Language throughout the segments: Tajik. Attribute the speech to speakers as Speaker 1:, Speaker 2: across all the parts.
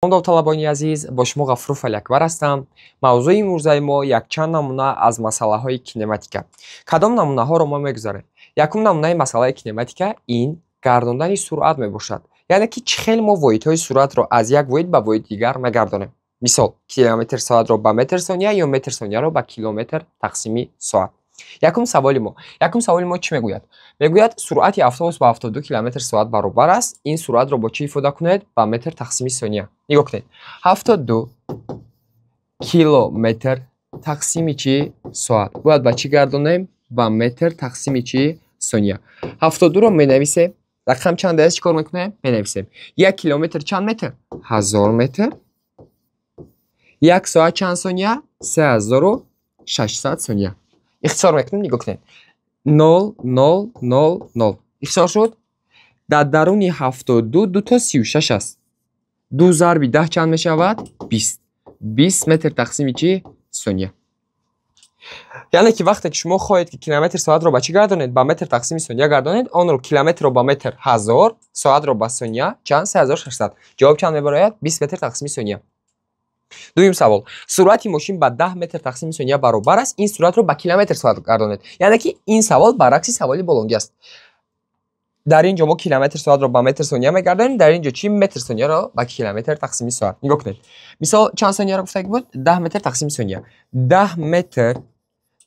Speaker 1: Довталабони азиз, бо шумо Ғафуров Алиакбар ҳастам. Мавзӯи имрӯзаи мо якчанд намуна аз масъалаҳои кинематика. Кадом намунаҳоро мо мегузарем? Якум намунаи масъалаи кинематика ин гардондани суръат мебошад. Яъне ки чӣ хел мо воҳидҳои суръатро аз як воҳид ба воҳиди дигар мегардонем. Мисол, километр соатро ба метр сония ё метр сонияро ба километр тақсими соат. Якум саволи мо. Якум саволи мо чӣ мегӯяд? Мегӯяд, суръати автобус ба 72 километр соат баробар аст. Ин суръатро бо чӣ ифода кунед? Ба метр тақсими сония. Нигоҳ кунед. 72 километр тақсими чӣ? Соат. Бояд ба чӣ гардонем? Ба метр тақсими чӣ? Сония. 72-ро менависем. Рақам чанд аст? Чӣ кор мекунем? Менависем. 1 километр чанд метр? 1000 метр. 1 соат чанд сония? 3600 сония. Ихтисор мекунем, нигоҳ кунед. 0 0 0 0. Ихтисор шуд? Дар даруни 72 ду то 36 аст. 2 зарби 10 чанд мешавад? 20. 20 метр тақсими чӣ? Сония. Яъне ки вақте ки шумо хоҳед ки километр соатро ба чӣ гардонед? Ба метр тақсими сония гардонед, онро километрро ба метр 1000, соатро ба сония чанд? 3600. Ҷавоб чанд мебарояд? 20 метр тақсими сония. Дуюм савол. Суръати мошин ба 10 метр тақсими сония баробар аст. Ин суръатро ба километр соат гардонед. Яъне ки ин савол баръакси саволи болонгӣ аст. Дар ин ҷо мо километр соатро ба метр сония мегардонем, дар ин ҷо чӣ? Метр сонияро ба километр тақсими соат. Нигоҳ кунед. Мисол, чанд сонияро гуфтагӣ буд? 10 метр тақсими сония. 10 метр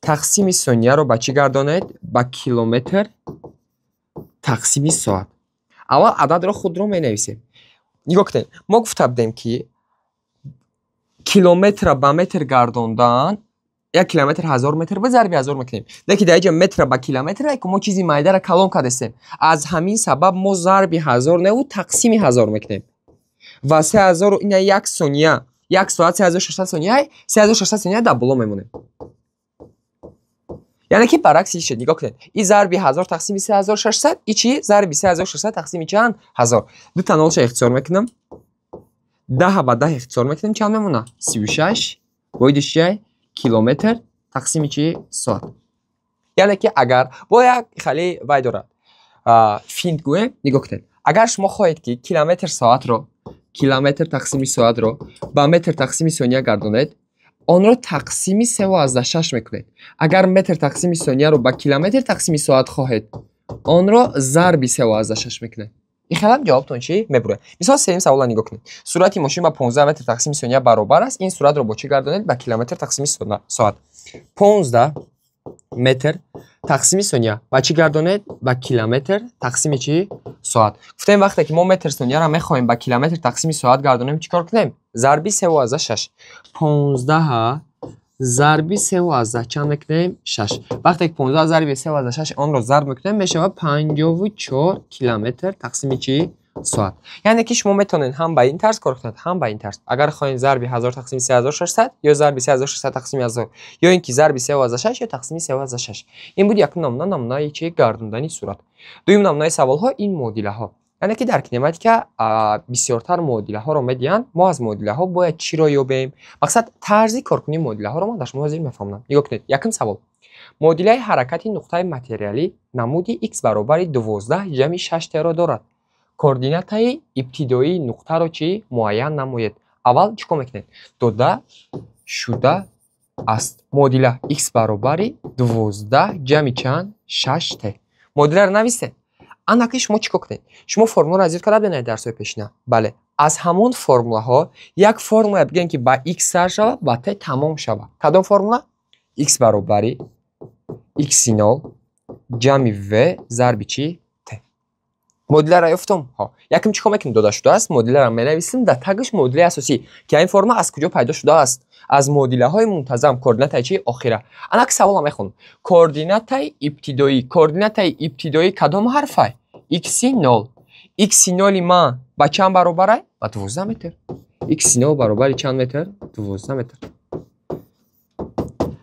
Speaker 1: тақсими сонияро ба чӣ гардонед? Ба километр тақсими соат. Аввал ададро худро менависем. Нигоҳ кунед. Мо гуфта будем ки километра ба метр гардондан, 1 километр 1000 метр ба зарби 1000 мекунем. Лекин дар инҷо метра ба километр мо чизи майдаро калон кардастем. Аз ҳамин сабаб мо зарби 1000 неву тақсими 1000 мекунем. Ва 3000 ина 1 сония, 1 соат 3600 сония, 3600 сония дар боло мемонем. Яъне ки баръакси шуд. Нигоҳ кунед. И зарби 1000 тақсими 3600, и чӣ? Зарби 3600 тақсими чанд? 1000. Ду та нолша ихтисор мекунам. 10 ба 10 ихтисор мекунем, чанд мемонад? 36 воҳидиш чия? Километр тақсими чӣ? Соат. Яъне ки агар бо як хеле вай дорад, финт гӯем, нигоҳ кунед. Агар шумо хоҳед ки километр соатро, километр тақсими соатро ба метр тақсими сония гардонед, онро тақсими 3,6 мекунед. Агар метр тақсими сонияро ба километр тақсими соат хоҳед, онро зарби 3,6 мекунед. Ин хелам ҷавобтон чӣ мебурояд? Мисол, сеюм саволро нигоҳ кунед. Суръати мошин ба 15 метр тақсими сония баробар аст. Ин суръатро бо чӣ гардонед? Ба километр тақсими соат. 15 метр тақсими сония ба чӣ гардонед? Ба километр тақсими чӣ? Соат. Гуфтем вақте ки мо метр сонияро мехоҳем ба километр тақсими соат гардонем, чӣ кор кунем? Зарби 3,6. 15 зарби 3,6 чанд мекунем? 6. Вақте ки 15 зарби 3,6 онро зарб мекунем, мешавад 54 километр тақсими чӣ? Соат. Яъне ки шумо метавонед ҳам ба ин тарз кор кунед, ҳам ба ин тарз. Агар хоҳед зарби 1000 тақсими 3600 ё зарби 3600 тақсими 1000 ё ин ки зарби 3,6 ё тақсими 3,6. Ин буд якум намуна, намунаи чӣ? Гардондани суръат. Дуюм намунаи саволҳо ин муодилаҳо. Яъне ки дар кинематика бисёртар муодилаҳоро медиҳанд. Мо аз муодилаҳо бояд чиро ёбем? Мақсад тарзи коркунии муодилаҳоро ман дар шумо ҳозир мефаҳмонам. Нигоҳ кунед. Якум савол. Муодилаи ҳаракати нуқтаи материалӣ намуди x баробари 12 ҷамъи 6 t-ро дорад. Координатаи ибтидоии нуқтаро чӣ муайян намоед? Аввал чӣ кор мекунед? Дода шуда аст. Муодила x баробари 12 ҷамъи чанд? 6 t. Муодиларо нависед. Анаки шумо чӣ кор кунед? Шумо формуларо аз ёд карда будед дарсҳои пешина? Бале. Аз ҳамон формулаҳо як формула бигӯем ки ба x сар шавад, ба t тамом шавад. Кадом формула? X баробари x0 ҷамъи v зарби чӣ? T. Муодиларо ёфтум? Ҳо. Якум чӣ кор мекунем? Дода шудааст. Муодиларо менависем, дар тагаш муодилаи асосӣ, ки ин формула аз куҷо пайдо шудааст? Аз муодилаҳои мунтазам, координатаи чӣ? Охира. Анак саволам мехонам. Координатаи ибтидоӣ. Координатаи ибтидоӣ кадом ҳарфай? X0. X0 ман ба чанд баробар аст? Ба 12 метр. X0 баробари чанд метр? 12 метр.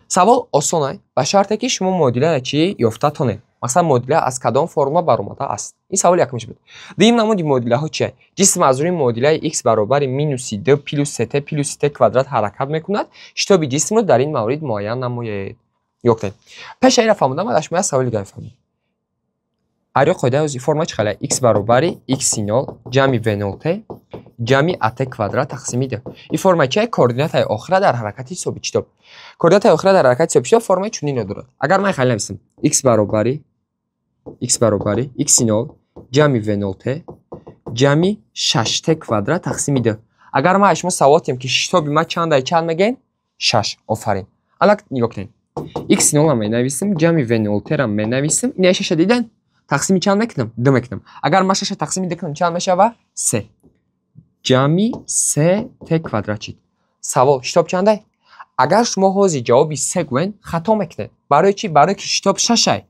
Speaker 1: Савол осон аст, ба шарте ки шумо муодиларо чӣ ёфта тонед. Масалан, муодила аз кадом формула баромада аст? Ин савол якумш буд. Дуюм намуди муодилаҳо чист? Ҷисм аз рӯи муодилаи x баробари минуси 2 плюс 3t плюс t квадрат ҳаракат мекунад. Шитоби ҷисмро дар ин маврид муайян намоед. Нигоҳ кунед. Пеш инро фаҳмондам, ман дар шумо як саволи дигар мефаҳмам. Ариё қоидаи формула чӣ хеле? X баробари x0 ҷамъи v0t. ҷамъи ат квадрат тақсими д. Ин формаи чия? Координатаи охира дар ҳаракати собитшитоб. Координатаи охира дар ҳаракати собитшитоб формаи чунинро дорад. Агар ман хеле нависам x баробари x0 ҷамъи v0t ҷамъи 6t квадрат тақсими д. Агар ман аз шумо савол кунем, ки шитоби ма чанд ай чанд мегӯем? 6. Офарин. Алак нигоҳ кунед. x0-ро менависам, ҷамъи v0t-ро менависам. Ин 6-ша диден? Тақсими чанд мекунам? 2 мекунам. Агар ман 6-ша тақсими 2 кунам, чанд мешава? 3. Ҷамъи 3t квадрат шид. Савол, шитоб чандай? Агар шумо ҳозир ҷавоби 3 гӯед, хато мекунед. Барои чӣ? Барои ки шитоб 6-ай.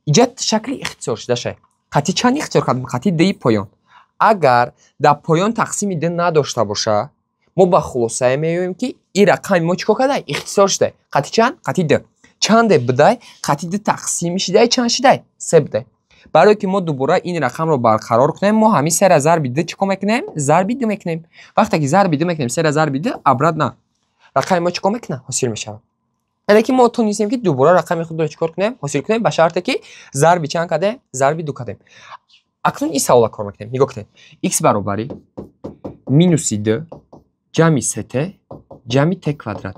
Speaker 1: Иҷа шакли ихтисоршудашай. Қатъи чанд ихтисор кардем? Қатъи d поён. Агар дар поён тақсими d надошта боша, мо ба хулосае меоем, ки ин рақами мо чӣ кор кардай? Ихтисор шудай. Қатъи чанд? Қатъи d. Чанде будай? Қатъи d тақсим шидай, чанд шидай? 3 будай. Барое ки мо дубора ин рақамро барқарор кунем, мо ҳамин сера зарби d чӣ кор мекунем? Зарби d мекунем. Вақте ки зарби d мекунем, сера зарби d, обратно рақами мо чӣ кор мекунад? Ҳосил мешавад. Яъне ки мо тонистем, ки дубора рақами худро чӣ кор кунем? Ҳосил кунем, ба шарте ки зарби чанд кардем? Зарби ду кардем. Акнун ин саволро кор мекунем. Нигоҳ кунед. X баробари минуси d ҷамъи 3t ҷамъи t квадрат.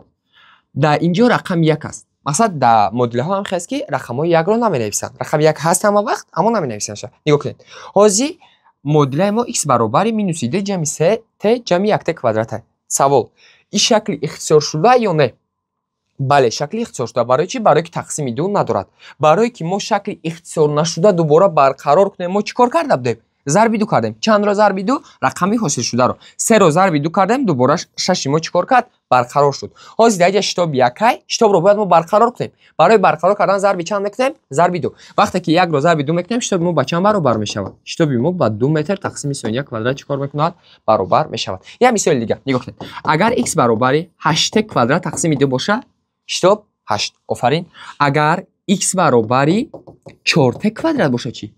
Speaker 1: Дар инҷо рақами як аст. Масалан, дар модулҳо ҳам хест, ки рақамҳои якро наменависанд. Рақами як ҳаст ҳама вақт, аммо наменависанд. Нигоҳ кунед. Ҳозир модулаи мо x баробари минуси d ҷамъи 3t ҷамъи 1t квадрат аст. Савол: ин шакли ихтисоршуда ё не? Бале, шакли ихтисоршуда. Барои чӣ? Барои ки тақсими ду надорад. Барое ки мо шакли ихтисорнашуда дубора барқарор кунем, мо чӣ кор карда будем? Зарби ду кардем. Чандро зарби ду? Рақами ҳосилшударо. Серо зарби ду кардем, дубора шаши мо чӣ кор кард? Барқарор шуд. Ҳозир дар инҷа шитоби якай, шитобро бояд мо барқарор кунем. Барои барқарор кардан зарби чанд мекунем? Зарби ду. Вақте ки якро зарби ду мекунем, шитоби мо ба чанд баробар мешавад? Шитоби мо ба 2 метр тақсими сония квадрат чӣ кор мекунад? Баробар мешавад. Як мисоли дигар. Нигоҳ кунед. Агар x баробари 8t квадрат тақсими ду бошад, шитоб 8. Офарин. Агар x баробари 4t квадрат бошад чӣ?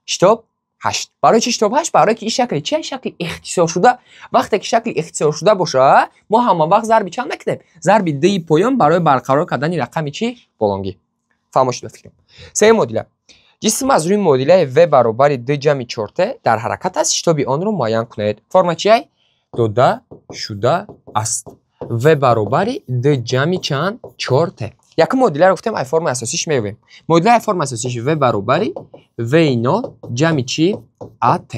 Speaker 1: Шитоб 8. Барои чӣ шитоб 8? Барои ки ин шакли чӣ? Шакли ихтисоршуда. Вақте ки шакли ихтисоршуда бошад, мо ҳама вақт зарби чанд мекунем? Зарби d поён барои барқарор кардани рақами чӣ? Болонгӣ. Фаҳмо шуд, фикрам. Сеюм модуля. Ҷисм аз рӯи модулаи v баробари d ҷамъи 4t дар ҳаракат аст, шитоби онро муайян кунед. Форма чиай? Дода шуда аст. V баробари d ҷамъи чанд? 4t. Якум модуларо гуфтем, ай формаи асосиш меёбем. Модулаи формаи асосиш v баробари v0 ҷамъи чӣ? At.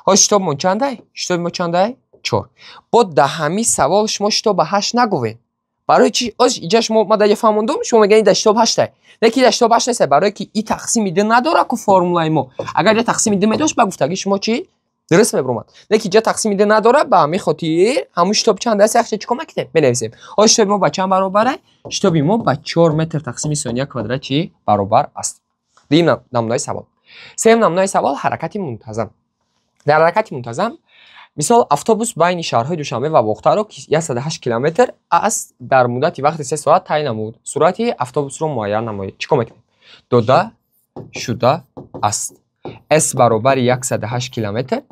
Speaker 1: Ҳозир шитобмон чандай? Шитоби мо чандай? 4. Бо дар ҳамин савол шумо шитоб ба 8 нагӯвед. Барои чӣ? Ҳозир иҷа шумо ма дар фаҳмондум, шумо мегӯед дар шитоб 8 ай. Не ки дар шитоб 8 нест, барое ки и тақсими д надорад ку формулаи мо. Агар ҷа тақсими д медошт, ба гуфтагӣ шумо чӣ? Дуруст мебаромад. Не ки ҷа тақсими д надорад, ба ҳамин хотир ҳамун шитоб чанд аст, якча чӣ кор мекунем? Менависем. Ҳозир шитоби мо ба чанд баробар аст? Шитоби мо ба 4 метр тақсими сония квадрат чӣ баробар аст. Дуюм намунаи савол. Сеюм намунаи савол ҳаракати мунтазам. Дар ҳаракати мунтазам, мисол, автобус байни шаҳрҳои Душанбе ва Бохтарро, ки 108 километр аст, дар муддати вақти 3 соат тай намуд. Суръати автобусро муайян намоед. Чӣ кор мекунем? Дода шуда аст. S баробари 108 километр.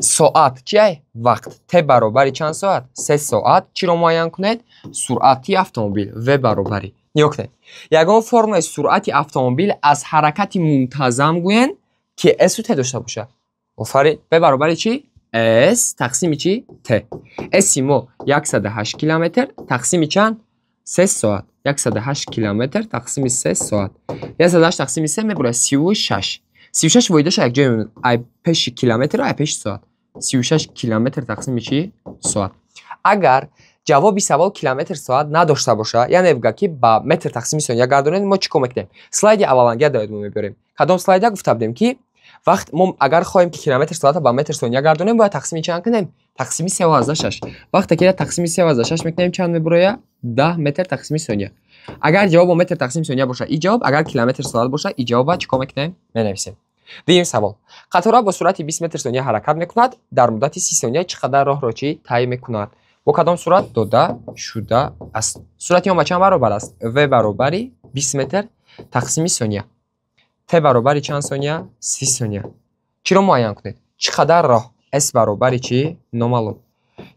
Speaker 1: Соат чиай? Вақт. T баробари чанд соат? 3 соат. Чиро муайян кунед? Суръати автомобил. V баробари. Нигоҳ кунед. Ягон формулаи суръати автомобил аз ҳаракати мунтазам гӯен, ки S-у T дошта бошад. Офарин. V баробари чӣ? S тақсими чӣ? T. S-и мо 108 километр тақсими чанд? 3 соат. 108 километр тақсими 3 соат. 108 тақсими 3 мебурад 36. 36 воҳидаша якҷоя мемонад. Ай пеши километр, ай пеши соат. 36 километр тақсими чӣ? Соат. Агар ҷавоби савол километр соат надошта бошад, яъне бигӯяд, ки ба метр тақсими сония гардонед, мо чӣ кор мекунем? Слайди аввалангия дар мо мебарем. Кадом слайда гуфта будем, ки вақт мо агар хоҳем, ки километр соатро ба метр сония гардонем, бояд тақсими чанд кунем? Тақсими 3,6. Вақте ки тақсими 3,6 мекунем, чанд мебурояд? 10 метр тақсими сония. Агар ҷавоб бо метр тақсими сония бошад, ин ҷавоб, агар километр соат бошад, ин ҷавобро чӣ кор мекунем? Менависем. Дуюм савол. Қатора бо суръати 20 метр сония ҳаракат мекунад, дар муддати 30 сония чӣ қадар роҳро чӣ тай мекунад? Бо кадом суръат дода шуда аст? Суръати он ба чанд баробар аст? V баробари 20 метр тақсими сония. T баробари чанд сония? 30 сония. Чиро муайян кунед? Чӣ қадар роҳ? S баробари чӣ? Номаълум.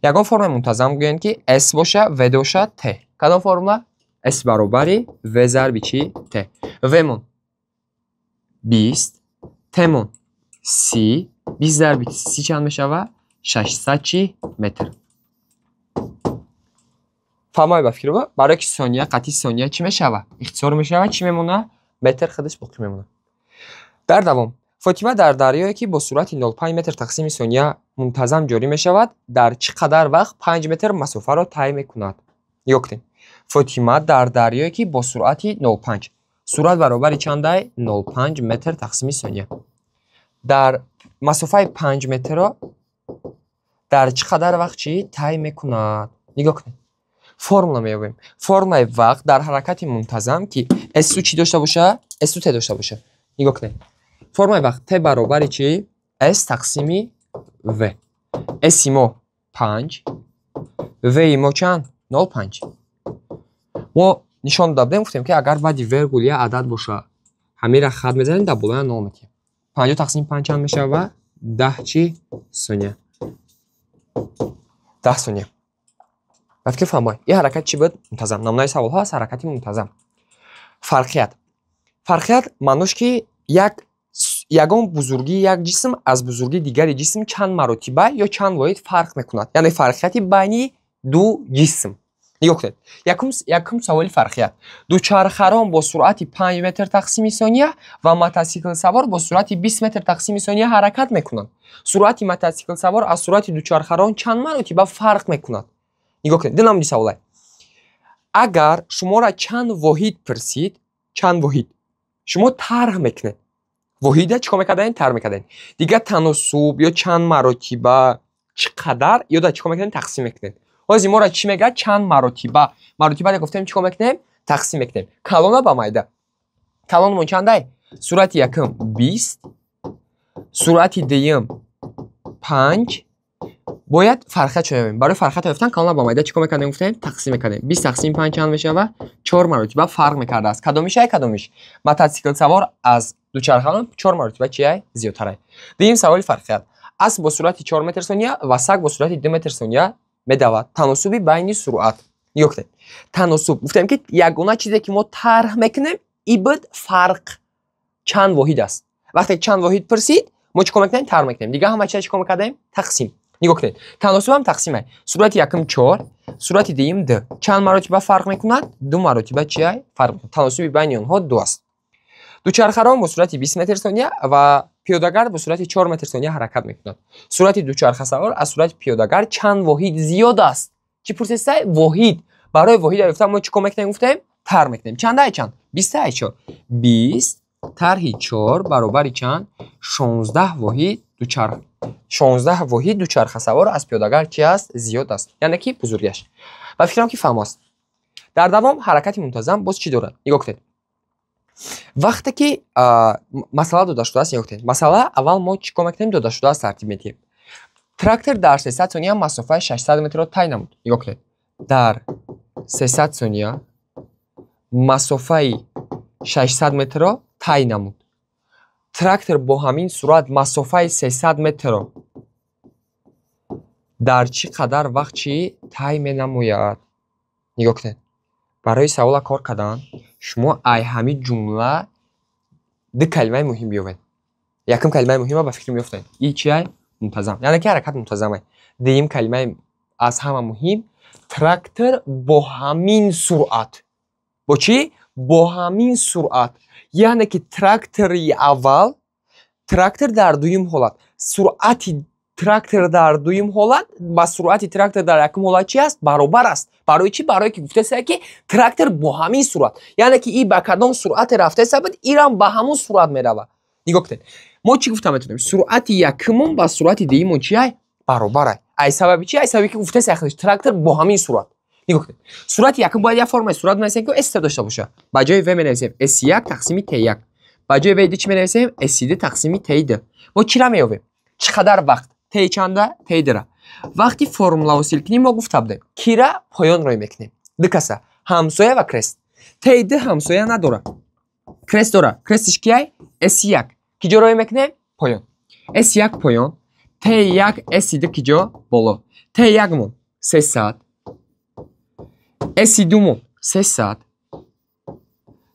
Speaker 1: Ягон формулаи мунтазам гӯянд, ки S боша, V доша, T. Кадом формула? S баробари V зарби чӣ? T. V-мон 20, T-мон 30, 20 зарби 30 чанд мешавад? 600 чи метр. Фаҳмай ба фикр ба? Барои ки сония қатъи сония чӣ мешава? Ихтисор мешава, чӣ мемона? Метр худаш боқӣ мемона. Дар давом. Фотима дар дарёе ки бо суръати 0,5 метр тақсими сония мунтазам ҷорӣ мешавад, дар чӣ қадар вақт 5 метр масофаро тай мекунад? Нигоҳ кунед. Фотима дар дарёе ки бо суръати 0,5. Суръат баробари чандай? 0,5 метр тақсими сония. Дар масофаи 5 метрро дар чӣ қадар вақт чӣ тай мекунад? Нигоҳ кунед. Формула меёбем. Формулаи вақт дар ҳаракати мунтазам ки S чӣ дошта боша? S T дошта боша. Нигоҳ кунед. Формулаи вақт T баробари чӣ? S тақсими V. S мо 5, V мо чанд? 0,5. Мо нишон дода будем, гуфтем ки агар баъди вергул як адад боша, ҳамира хат мезанем, дар болоя 0 метиҳем. 50 тақсими 5 чанд мешава? 10 чӣ? Сония. 10 сония. Баъд ки фаҳмай, ин ҳаракат чӣ буд? Мунтазам. Намунаи саволҳо аст ҳаракати мунтазам. Фарқият. Фарқият маънош ки ягон бузургии як ҷисм аз бузургии дигари ҷисм чанд маротиба ё чанд воҳид фарқ мекунад. Яъне фарқияти байни ду ҷисм. Нигоҳ кунед. Якум саволи фарқият. Дучархарон бо суръати 5 метр тақсими сония ва мотосиклсавор бо суръати 20 метр тақсими сония ҳаракат мекунанд. Суръати мотосиклсавор аз суръати дучархарон чанд маротиба фарқ мекунад? Нигоҳ кунед. Ду намуди саволай. Агар шуморо чанд воҳид пурсид, чанд воҳид, шумо тарҳ мекунед. Воҳида чӣ кор мекардаем? Тарҳ мекардаем. Дигар таносуб ё чанд маротиба, чӣ қадар ё да чӣ кор мекунем? Тақсим мекунем. Ҳозир моро чӣ мегӯяд? Чанд маротиба. Маротиба гуфтем чӣ кор мекунем? Тақсим мекунем. Калона ба майда. Калонмон чандай? Суръати якум 20, суръати дуюм 5. Бояд фарқият чӣ ёбем? Барои фарқият ёфтан калона ба майда чӣ кор мекардем? Гуфтем тақсим мекардем. 20 тақсим 5 чанд мешава? 4 маротиба фарқ мекардааст. Кадомиш ай кадомиш? Мотосиклсавор аз дучархарон 4 маротиба чи ай? Зиёдтар ай. Дуюм саволи фарқият. Асп бо суръати 4 метр сония ва саг бо суръати 2 метр сония медавад. Таносуби байни суръат. Нигоҳ кунед. Таносуб. Гуфтем ки ягона чизе ки мо тарҳ мекунем, ин буд фарқ. Чанд воҳид аст. Вақте чанд воҳид пурсид, мо чӣ кор мекунем? Тарҳ мекунем. Дигар ҳама чиза чӣ кор мекардем? Тақсим. Нигоҳ кунед. Таносуб ҳам тақсим ай. Суръати якум 4, суръати дуюм 2. Чанд маротиба фарқ мекунад? 2 маротиба чи ай? Фарқ мекунад. Таносуби байни онҳо 2 аст. Дучархарон бо суръати 20 метр сония ва пиёдагард бо суръати 4 метр сония ҳаракат мекунад. Суръати дучархасавор аз суръати пиёдагард чанд воҳид зиёд аст? Чӣ пурсистай? Воҳид. Барои воҳид ёфтан мо чӣ кор мекунем? Гуфтем тарҳ мекунем. Чанд ай чанд? 20 ай 4. 20 тарҳи 4 баробари чанд? 16 воҳид дучарх. 16 воҳид дучархасавор аз пиёдагард чи аст? Зиёд аст. Яъне ки бузургиаш. Ба фикрам ки фаҳм аст. Дар давом ҳаракати мунтазам боз чӣ дорад? Нигоҳ кунед. Вақте ки масъала дода шудааст, нигоҳ кунед. Масъала аввал мо чӣ кор мекунем? Дода шудааст тартиб медиҳем. Трактор дар 300 сония масофаи 600 метрро тай намуд. Нигоҳ кунед. Дар 300 сония масофаи 600 метрро тай намуд. Трактор бо ҳамин суръат масофаи 300 метрро дар чӣ қадар вақт чӣ тай менамояд? Нигоҳ кунед. Барои савола кор кардан шумо ай ҳамин ҷумла ду калимаи муҳим биёбед. Якум калимаи муҳима ба фикр меёфтед. И чи ай? Мунтазам. Яъне ки ҳаракат мунтазам ай. Дуюм калимаи аз ҳама муҳим трактор бо ҳамин суръат. Бо чӣ? Бо ҳамин суръат. Яъне ки трактори аввал, трактор дар дуюм ҳолат. Суръати трактор дар дуюм ҳолат ба суръати трактор дар якум ҳолат чи аст? Баробар аст. Барои чӣ? Барои ки гуфтеса ки трактор бо ҳамин суръат. Яъне ки и ба кадом суръате рафтеса буд, ирам ба ҳамон суръат меравад. Нигоҳ кунед. Мо чӣ гуфта метавонем? Суръати якумон ба суръати дуюмон чи ай? Баробар ай. Ай сабаби чи? Ай сабаби ки гуфтеса трактор бо ҳамин суръат. Нигоҳ кунед. Суръати якум бояд як формаи суръат менависем ки S дошта боша. Ба ҷои V менависем S1 тақсими T1. Ба ҷои V2 чӣ менависем? S2 тақсими T2. Мо чиро меёбем? Чӣ қадар вақт? T чанда? T2-ра. Вақти формула ҳосил кунем мо гуфта будем. Кира поён рой мекунем. Ду каса. Ҳамсоя ва крест. T2 ҳамсоя надора. Крест дора. Крестиш кияй? S1. Киҷо рой мекунем? Поён. S1 поён. T1 S2 киҷо? Боло. T1 мон 300. S2 мон 300.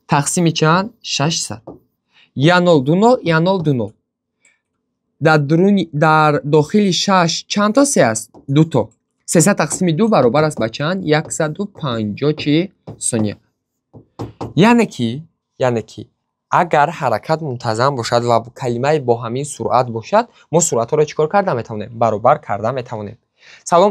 Speaker 1: Тақсими чанд? 600. 10 20 10 20. Дар дохили 6 чанд то се аст? 2 то. 300 тақсими 2 баробар аст ба чанд? 150 сония. Яъне ки агар ҳаракат мунтазам бошад ва калимаи бо ҳамин суръат бошад, мо суръатҳоро чӣ кор карда метавонем? Баробар карда метавонем.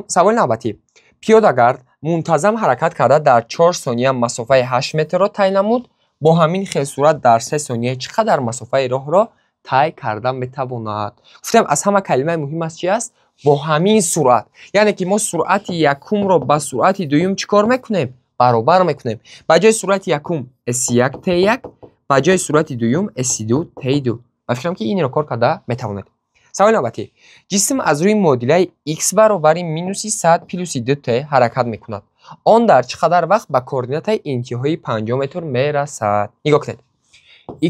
Speaker 1: Саволи навбатӣ. Пиёдагард мунтазам ҳаракат карда дар 4 сония масофаи 8 метрро тай намуд. Бо ҳамин хел суръат дар 3 сония чӣ қадар масофаи роҳро тай карда метавонад? Гуфтем, аз ҳама калимаи муҳим аст чи аст? Бо ҳамин суръат. Яъне ки мо суръати якумро ба суръати дуюм чӣ кор мекунем? Баробар мекунем. Ба ҷои суръати якум S1 T1, ба ҷои суръати дуюм S2 T2. Ба фикрам, ки инро кор карда метавонед. Саволи навбатӣ. Ҷисм аз рӯи муодилаи x баробари минуси 100 плюси 2t ҳаракат мекунад. Он дар чӣ қадар вақт ба координатаи интиҳои 50 метр мерасад? Нигоҳ кунед.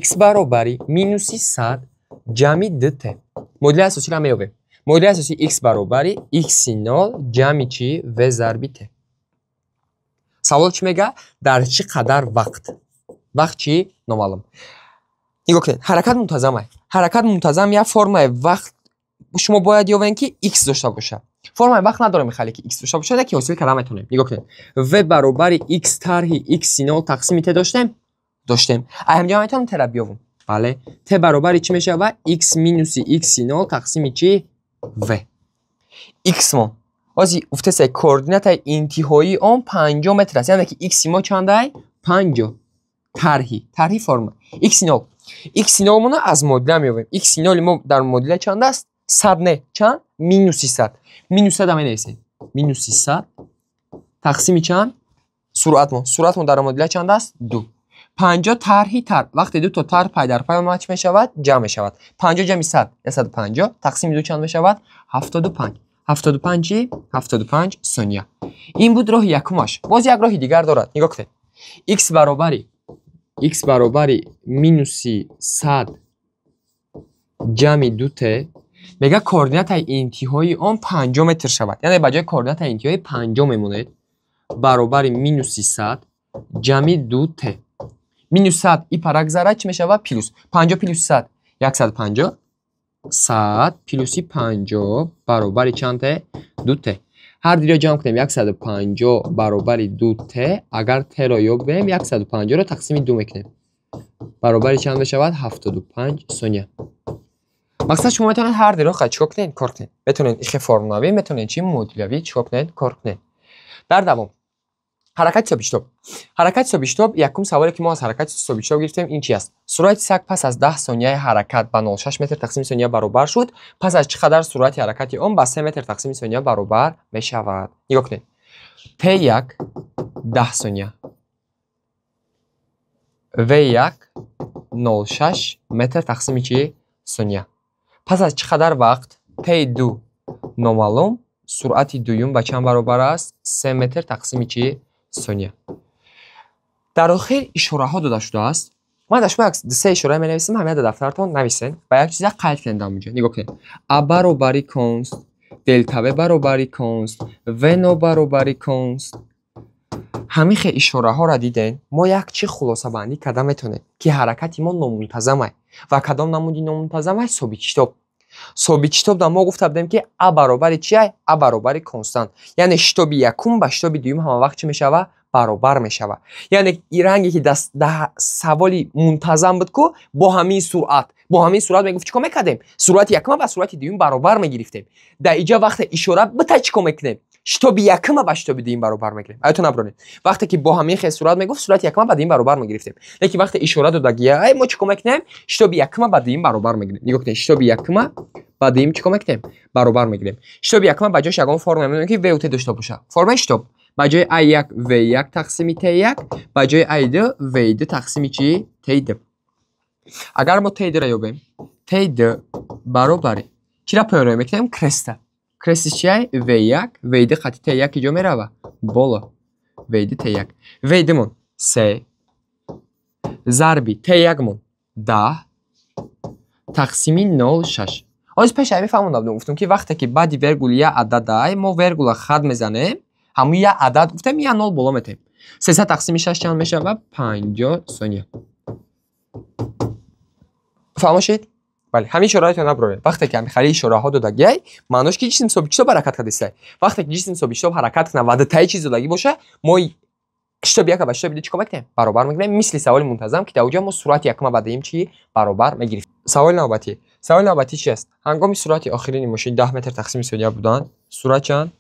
Speaker 1: X баробари минуси 100 ҷамъи 2t. Муодилаи асосиро меёбем. Муодилаи асосӣ x баробари x0 ҷамъи чи? V зарби t. Савол чӣ мегӯяд? Дар чӣ қадар вақт? Вақт чӣ? Номаълум. Нигоҳ кунед, ҳаракат мунтазам аст. Ҳаракат мунтазам як формаи вақт шумо бояд ёбед, ки x дошта бошад. Формаи вақт надорем хеле, ки x дошта бошад, яке ҳосил карда метавонем. Нигоҳ кунед. V баробари x тарҳи x0 тақсими t доштем? Доштем. Ай ҳамҷо метавонам t-ро биёбам. Бале. T баробари чӣ мешавад? X минуси x0 тақсими чӣ? V. X мо. Ҳозир гуфтасе, координатаи интиҳоии он 50 метр аст. Яъне ки x мо чанд ай? 50. Тарҳи форма. X0. X0 моно аз муодила меёбем. X0 мо дар муодила чанд аст? 100 не, чанд? Минуси 100. Минус 100 менависем. Минуси 100 тақсими чанд? Суръат мо. Суръат мо дар муодила чанд аст? 2. 50 тарҳи тарҳ. Вақте ду то тарҳ пай дар пай омад, чӣ мешавад? Ҷамъ мешавад. 50 ҷамъи 100, 150, тақсими 2 чанд мешавад? 75. 75 чӣ? 75 сония. Ин буд роҳи якумаш. Боз як роҳи дигар дорад. Нигоҳ кунед. X баробари минуси 100 ҷамъи 2t мега координатаи интиҳоии он 50 метр шавад. Яъне ба ҷои координатаи интиҳоӣ 50 мемонед. Баробари минуси 100 ҷамъи 2t. Минус 100 и парак зарра чӣ мешавад? Плюс. 50 плюс 100 150. 100 плюси 50 баробари чанд t? 2t. Ҳар диро ҷамъ кунем, 150 баробари 2t. Агар t-ро ёбем, 150-ро тақсими 2 мекунем. Баробари чанд мешавад? 75 сония. Мақсад, шумо метавонед ҳар диро чикор кунед? Кор кунед. Метавонед ихе формулавӣ, метавонед чи муодилавӣ чикор кунед? Кор кунед. Дар давом. Ҳаракати собитшитоб. Ҳаракати собитшитоб, якум саволе, ки мо аз ҳаракати собитшитоб гирифтем, ин чи аст? Суръати саг пас аз 10 сонияи ҳаракат ба 0,6 метр тақсими сония баробар шуд. Пас аз чӣ қадар суръати ҳаракати он ба 3 метр тақсими сония баробар мешавад? Нигоҳ кунед. T1 10 сония. V1 0,6 метр тақсими чи? Сония. Пас аз чӣ қадар вақт T2 номаълум, суръати дуюм ба чанд баробар аст? 3 метр тақсими чи? Сония. Дар охир ишораҳо дода шудааст. Ман дар шумо як се ишора менависам, ҳамея дар дафтаратон нависен ва як чиза қайд кунед дар онҷо. Нигоҳ кунед. А баробари конст, делта В баробари конст, В нобаробари конст. Ҳамин хел ишораҳоро дидем, мо як чӣ хулосабандӣ карда метавонем, ки ҳаракати мо номунтазам аст. Ва кадом намуди номунтазам аст? Собитшитоб. Собитшитоб дар мо гуфта будем, ки а баробари чи ай? А баробари констант. Яъне шитоби якум ба шитоби дуюм ҳама вақт чӣ мешавад? Баробар мешавад. Яъне ранге ки дар саволи мунтазам буд ку, бо ҳамин суръат, бо ҳамин суръат мегуфт, чӣ кор мекардем? Суръати якума ба суръати дуюм баробар мегирифтем. Дар иҷа вақте ишора бита, чӣ кор мекунем? Шитоби якума ба шитоби дуюм баробар мекунем. Аётон набронед. Вақте ки бо ҳамин хел суръат мегуфт, суръати якума ба дуюм баробар мегирифтем. Лекин вақте ишора додагия, мо чӣ кор мекунем? Шитоби якума ба дуюм баробар мегирем. Нигоҳ кунед, шитоби якума ба дуюм чӣ кор мекунем? Баробар мегирем. Шитоби якума ба ҷояш ягон формула мемонем, ки v т дошта бошад. Формаи шитоб ба ҷои a1 v1 тақсими t1, ба ҷои a2 v2 тақсими чи? T2. Агар мо t2-ро ёбем, t2 баробари чиро поён мекунем? Креста. Крести чи ай? V1, v2 қати t1 иҷо мерава? Боло. V2 t1. V2 мон 3 зарби t1 мон 10 тақсими 0,6. Ҳозир пеш ҳамин фаҳмонда будем, гуфтем, ки вақте ки баъди вергул як адад ай, мо вергула хат мезанем, ҳамун як адад гуфтем, як нол боло метаем. 300 тақсими 6 чанд мешавад? 50 сония. Фаҳмо шид? Бале, ҳамин ишораҳоятон набароред. Вақте ки ҳамин хали ишораҳо додагиай, маънош ки ҷисм собитшитоб ҳаракат кардааст. Вақте ки ҷисм собитшитоб ҳаракат кунад ва дутаи чиз додагӣ боша, мо шитоби яка ба шитоби ду чӣ кор мекунем? Баробар мекунем. Мисли саволи мунтазам, ки дар оҷа мо суръати якума ба дуюм чӣ баробар мегирифтем. Саволи навбатӣ. Саволи навбатӣ чи аст? Ҳангоми суръати охирини мошин 10 метр тақсими сония буданд, суръат чанд?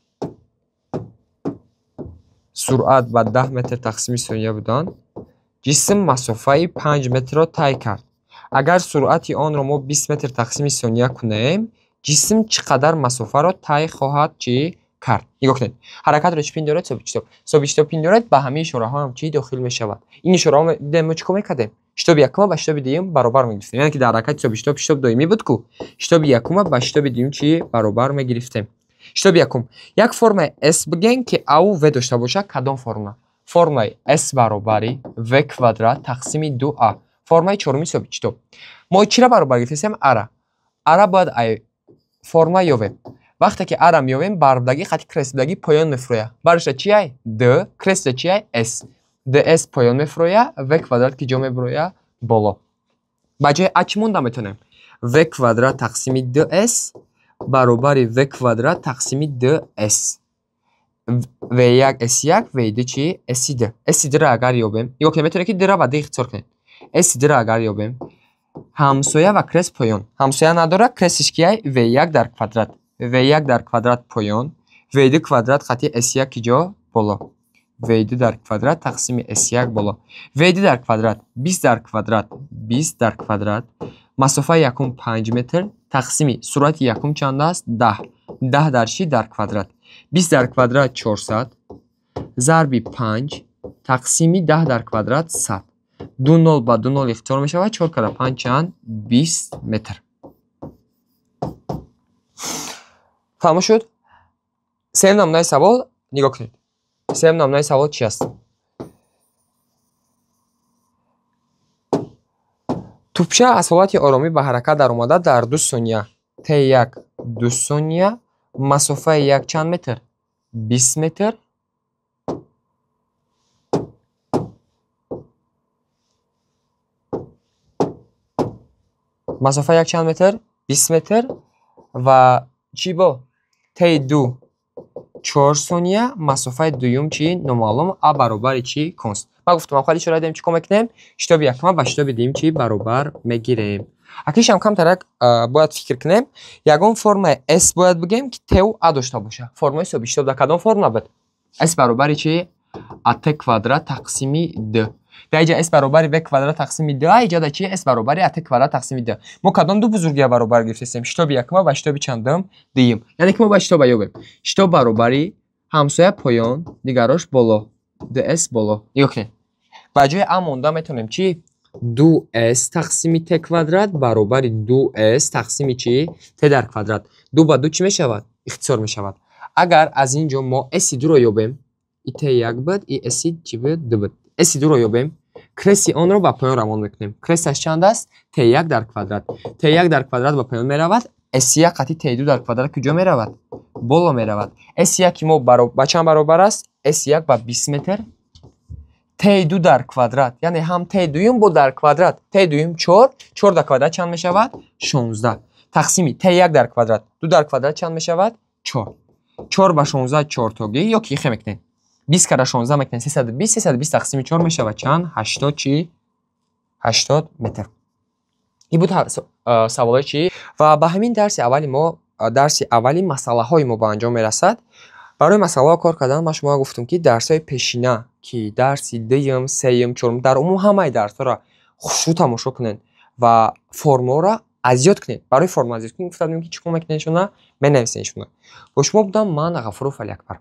Speaker 1: Суръат ба 10 метр тақсими сония буданд, ҷисм масофаи 5 метрро тай кард. Агар суръати онро мо 20 метр тақсими сония кунем, ҷисм чӣ қадар масофаро тай хоҳад чӣ кард? Нигоҳ кунед. Ҳаракатро чӣ пиндоред? Собитшитоб. Собитшитоб пиндоред, ба ҳамаи ишораҳо ҳам чӣ дохил мешавад. Ин ишораҳо мо чӣ кор мекардем? Шитоби якума ба шитоби дуюм баробар мегирифтем. Яъне ки дар ҳаракати собитшитоб шитоб доимӣ буд ку? Шитоби якума ба шитоби дуюм чӣ баробар мегирифтем? Шитоби якум. Як формаи S бигем ки А ва В дошта бошад, кадом форма? Формаи S баробари V квадрат тақсими 2А. Формаи чоруми собитшитоб. Мо чиро баробар гирифтем? А-ра. А-ра бояд форма ёбем. Вақте ки А-ра меёбем, барбдагӣ хати крестдагӣ поён мефурӯяд. Барша чи ай? Д, крестда чи ай? С. ДС поён мефурӯяд, В квадрат ки ҷо мебурояд? Боло. Ба ҷои А чӣ монда метавонем? В квадрат тақсими ДС баробари В квадрат тақсими ДС. В1 С1, В2 чи? С2. С2-ро агар ёбем, нигоҳ кунед, метавонед ки Д-ро ба Д ихтисор кунед. С2-ро агар ёбем, ҳамсоя ва крест поён. Ҳамсоя надорад, крестиш ки ай? В1 дар квадрат. В1 дар квадрат поён, В2 квадрат хати С1 ки ҷо? Боло. В2 дар квадрат тақсими С1 боло. В2 дар квадрат 20 дар квадрат 20 дар квадрат. Масофаи якум 5 метр тақсими суръати якум чанд аст? 10. 10 дар чӣ? Дар квадрат. 20 дар квадрат 400 зарби 5 тақсими 10 дар квадрат 100. 2 0 ба 2 0 ихтисор мешавад. 4 кара 5 чанд? 20 метр. Фаҳмо шуд? Сеюм намунаи савол нигоҳ кунед. Сеюм намунаи савол чи аст? Тӯпча аз ҳолати оромӣ ба ҳаракат даромада дар 2 сония. Т1 2 сония, масофаи як чанд метр? 20 метр. Масофаи як чанд метр? 20 метр. Ва чӣ бо? Т2 4 сония, масофаи дуюм чӣ? Номаълум. А баробари чӣ? Конст. Ман гуфтам, аввал ишора додем чӣ кор мекунем? Шитоби якума ба шитоби дуюм чӣ баробар мегирем. Акнун камтарак бояд фикр кунем. Ягон формаи S бояд бигем ки Т ва А дошта бошад. Формаи собитшитоб дар кадом форма буд? S баробари чӣ? АТ квадрат тақсими Д. Дар инҷа S баробари V квадрат тақсими Д, инҷа дар чӣ? S баробари АТ квадрат тақсими Д. Мо кадом ду бузургия баробар гирифтем? Шитоби якума ба шитоби чандум? Дуюм. Яъне ки мо бояд шитоба ёбем. Шитоб баробари ҳамсоя поён, дигарош боло. ДС боло. Нигоҳ кунед. Ба ҷои А монда метавонем чӣ? 2S тақсими Т квадрат баробари 2S тақсими чӣ? Т дар квадрат. 2 ба 2 чӣ мешавад? Ихтисор мешавад. Агар аз ин ҷо мо S2-ро ёбем, и Т1 буд, и S чӣ буд? 2 буд. S2-ро ёбем, креси онро ба поён равон мекунем. Кресаш чанд аст? Т1 дар квадрат. Т1 дар квадрат ба поён меравад. S1 қати Т2 дар квадрат куҷо меравад? Боло меравад. S1 мо ба чанд баробар аст? S1 ба 20 метр. Т2 дар квадрат, яъне ҳам Т2 бо дар квадрат. Т2 4, 4 дар квадрат чанд мешавад? 16. Тақсими Т1 дар квадрат, 2 дар квадрат чанд мешавад? 4. 4 ба 16 4 тогӣ ё ки хе мекунем? 20 кара 16 мекунем 320, 320 тақсими 4 мешавад чанд? 80 чӣ? 80 метр. Ин буд саволҳои чӣ? Ва ба ҳамин дарси аввали мо, дарси аввали масъалаҳои мо ба анҷом мерасад. Барои масъалаҳо кор кардан ман шумо гуфтам ки дарсҳои пешина, ки дарси дуюм, сеюм, чорум, дар умум ҳамаи дарсҳоро хушрӯ тамошо кунед ва формаҳоро аз ёд кунед. Барои форма аз ёд кунед гуфтам ки чӣ кор мекунед шуна? Менависед шуна. Бо шумо будам ман Ғафуров Алиакбар.